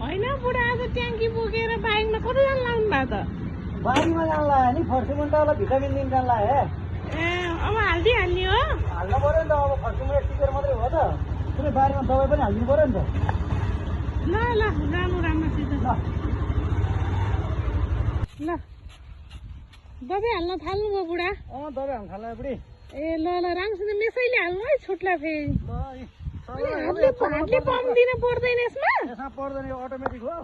होइन बुढा आज ट्याङ्की बोकेर बाइकमा कति जान लाउनु भयो त बारीमा जान लाग्यो नि फर्सी मुन्टालाई भिटामिन दिन जान लाग्यो ए अब हाल्दिहाल्ने हो हाल्नु पर्यो नि त अब फर्सी मुन्टा टिपेर मात्रै हो त कुनै बारीमा दबाई पनि हालिदिनु पर्यो नि त ल ल जानु राम्रोसित ल दबाई हाल्न थाल्नुभयो बुढा दबाई हाल्नु थाल्यो बुढी ए ल ल राम्रोसित मेसैले हाल्नु है छुट्ला फेरि हातले पम्प दिन पर्दैन यसमा पर्दैन यो अटोमेटिक हो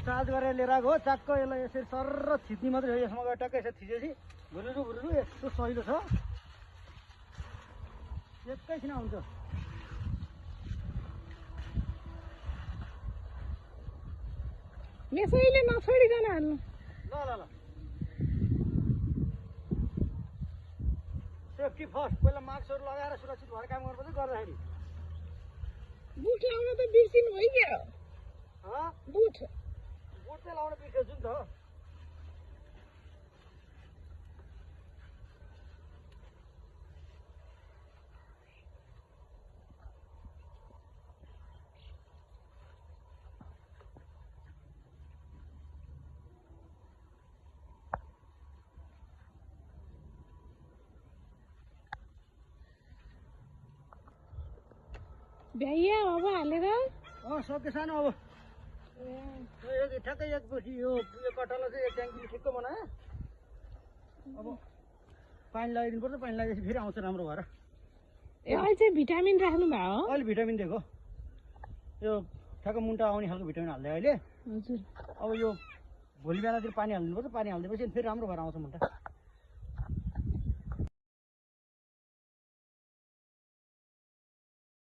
चार्ज गरेर लिएर आएको हो चाक्क यसलाई यसरी सर्र थिच्ने मात्रै हो यसमा गएर टक्कै यसरी थिचेपछि भुरुरु भुरुरु यस्तो सहिलो छ एकैछिन हुन्छ मेसैले नछोडिकन हाल्नु ल ल ल सेफ्टी फर्स्ट पहिला मास्कहरू लगाएर सुरक्षित भएर काम गर्नुपर्छ गर्दाखेरि बुट लाउन त बिर्सिनु भइगयो बुट चाहिँ लाउन बिर्सेछु नि त भ्याइया अब हालेर सक्यो सानो अब ठ्याक्कै एक यो कट्टालाई चाहिँ एक ट्याङ्की ठिक्क बनायो अब पानी लगाइदिनु पर्छ पानी लगाएपछि फेरि आउँछ राम्रो भएर ए अहिले चाहिँ भिटामिन राख्नु भयो हो अहिले भिटामिन दिएको यो ठ्याक्क मुन्टा आउने खालको भिटामिन हाल्दै अहिले हजुर अब यो भोलि बिहानतिर पानी हालिदिनुपर्छ पानी हालिदिएपछि फेरि राम्रो भएर आउँछ मुन्टा